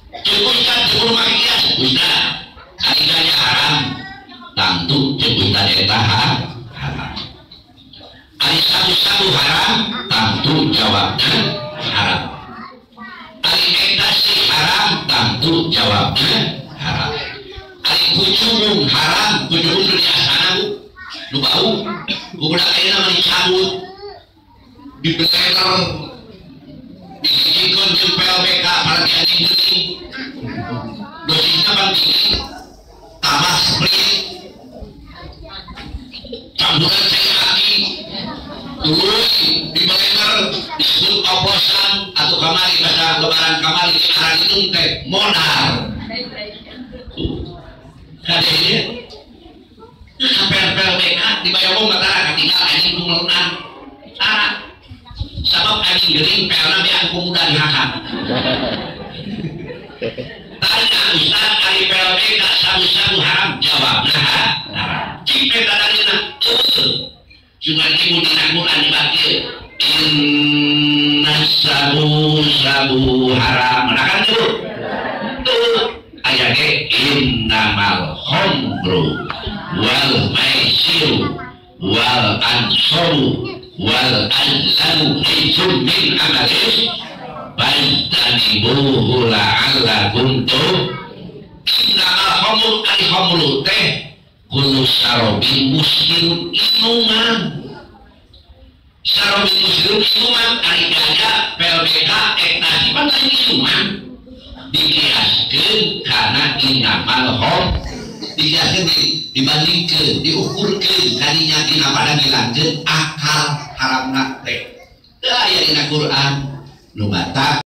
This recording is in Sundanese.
Cek ustad kudu make kias ustad ari ganja haram tangtu cek ustad eta haram. Ari sabu-sabu haram tangtu jawabna haram. Ari ekstasi haram tangtu jawabna haram. Ari kucumung haram kucumung di asana bu nu bau budak ayeuna mah dicabut di blender dijikeun jeung PLBK berarti anjing geuning dosisna pang tinggi tambah sprit campuran cai aki tuluy di blender disebut oplosan atau kamari bahasa lebaran kamari arang itu teh modal kadenya PLBK di Bayobong mah katinggal anjing nu melenang tara sabab anjing gering pelna beak ku muda dihakan. Tanya ustaz ari PLBK sabu-sabu haram jawabna haram. Cik eta dalilna teu cuman ibu dina Quran dibaca inna sabu-sabu haram nah kan tuh tuh aya ge innamal khamru wal maisiru wal ansabu wal azlamu rijsun min amalis fajtanibuhu la'allakum tuh. Innamal khamru ari khamru teh kullu syarabin muskirun inuman syarabin muskirun inuman ari ganja PLBK ekstasi pan lain inuman dikiaskeun kana innamal khamru dikiaskeun dibandingkeun diukurkeun kadinya tina pada ngilangkeun akal haramna teh teu aya dina Quran nu matak.